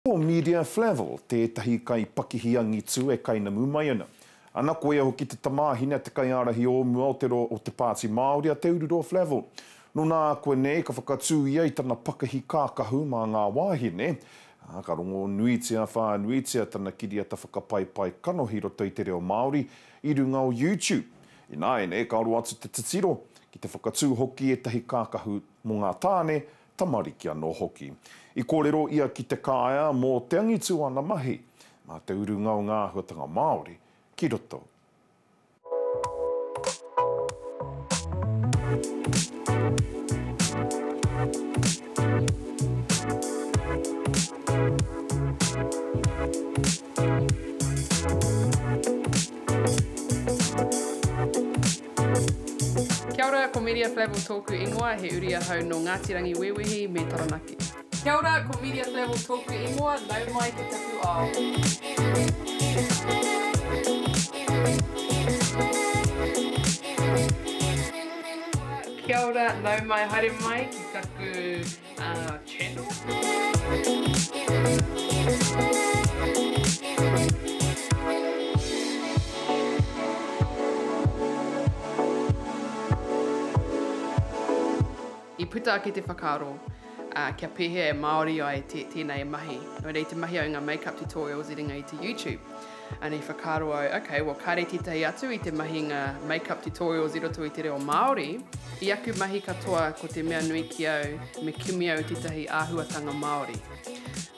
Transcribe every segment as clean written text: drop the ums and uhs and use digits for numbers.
Ko Media Flavell tētahi kaipakihi angitu e kainamu mai ana. Ana koia hoki te tamāhine a te kaiārahi o mua o te o te Pāti Māori a Te Ururoa Flavell. Nō nākuanei ka whakatū ia i tana pakihi kākahu mā ngā wāhine, ā, ka rongonuitia whānuitia tana kiriata whakapaipai kanohi roto i te reo Māori i runga o YouTube. Ināianei ka aro atu te titiro ki te whakatū hoki ētahi kākahu mō ngā tāne, tamariki anō hoki. I kōrero ia ki Te Kāea mō te angitu o ana mahi, mā te urunga o ngā āhuatanga Māori ki roto. Kia ora, ko Miria Flavell tōku ingoa, he uri ahau nō Ngāti Rangiwewehi me Taranaki. Kia ora, ko Miria Flavell tōku ingoa, nau mai ki taku ao. Kia ora, nau mai, haere mai ki taku channel. I puta ake te whakaaro kia pēhea e Māori ai tēnei mahi. Nō reira i te mahi au i ngā make-up tutorials i runga i te YouTube. And i whakaaro au, ok, well kāre tētahi atu i te mahi ngā make-up tutorials i roto i te reo Māori. I aku mahi katoa ko te mea nui ki au, me kimi au tētahi āhuatanga Māori.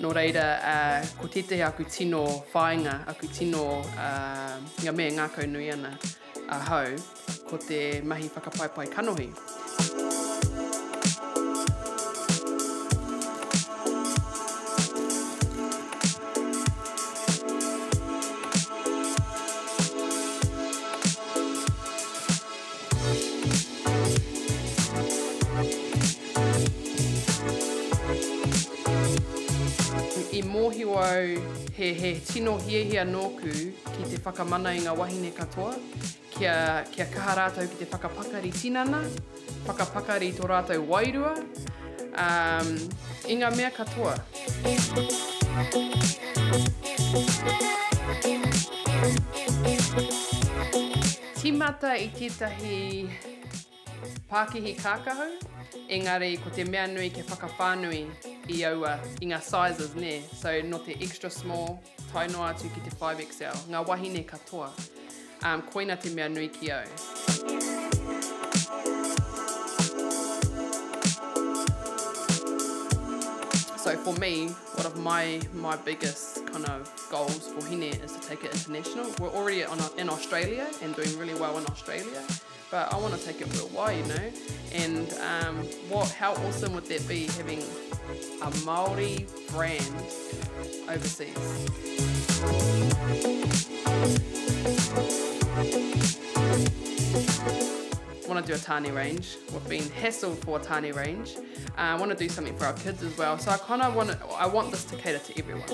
Nō reira, ko tētahi aku tino whāinga, aku tino, ngā mea e ngākau nui ana ahau, ko te mahi whakapaipai kanohi. I mōhio au he he tino hiahia nōku ki te whakamana i ngā wahine katoa, Kia, kia kaha rātou ki te whakapakari tinana, whakapakari tō rātou wairua, um, i ngā mea katoa. Tīmata i tētahi pākihi kākahu, engari ko te mea nui kia whakawhānui i aua, i ngā sizes, nē. So, nō te extra small, tae noa atu ki te 5XL, ngā wahine katoa. Um, koina te mea nui ki au. So for me, one of my, my biggest kind of goals for Hine is to take it international. We're already on, in Australia and doing really well in Australia, but I want to take it worldwide, you know. And um, what, how awesome would that be having a Maori brand overseas? Want to do a tāne range. We've been hassled for a tāne range. Uh, I want to do something for our kids as well. So I kind of want I want this to cater to everyone.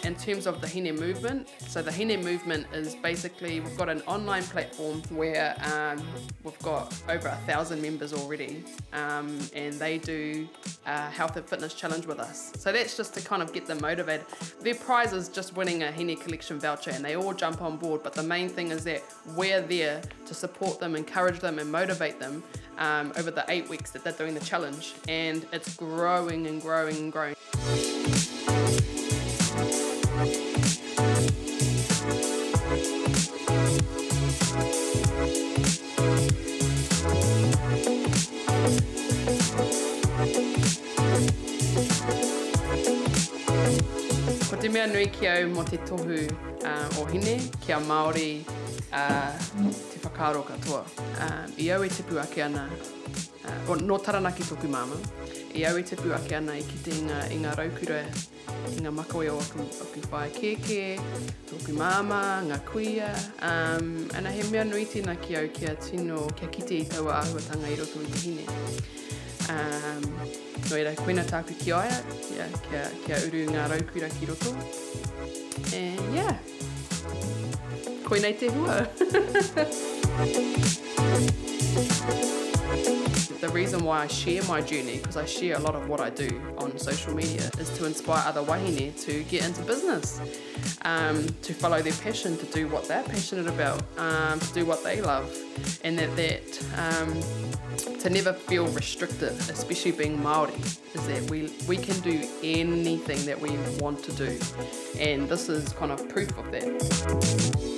In terms of the Hine movement, so the Hine movement is basically, we've got an online platform where um, we've got over 1,000 members already, um, and they do a health and fitness challenge with us. So that's just to kind of get them motivated. Their prize is just winning a Hine collection voucher, and they all jump on board, but the main thing is that we're there to support them, encourage them, and motivate them um, over the eight weeks that they're doing the challenge. And it's growing and growing and growing. Ko te mea nui ki au mō te tohu o Hine, kia Māori te whakaaro katoa. I au e tipu ake ana, nō Taranaki tōku māmā, i au e tipu ake ana i kite i ngā, i ngā raukura, i ngā makawe o aku, aku whaea kēkē, tōku māmā, ngā kuia, um, ana he mea nui tēnā ki au kia tino, kia kite i taua āhuatanga i roto i te hine. Um, nō reira, koina tāku ki a ia, yeah, kia, kia uru ngā raukura ki roto. And yeah, koinei te hua. The reason why I share my journey, because I share a lot of what I do on social media, is to inspire other wahine to get into business, um, to follow their passion, to do what they're passionate about, um, to do what they love, and that, that um, to never feel restricted, especially being Māori, is that we, we can do anything that we want to do. And this is kind of proof of that.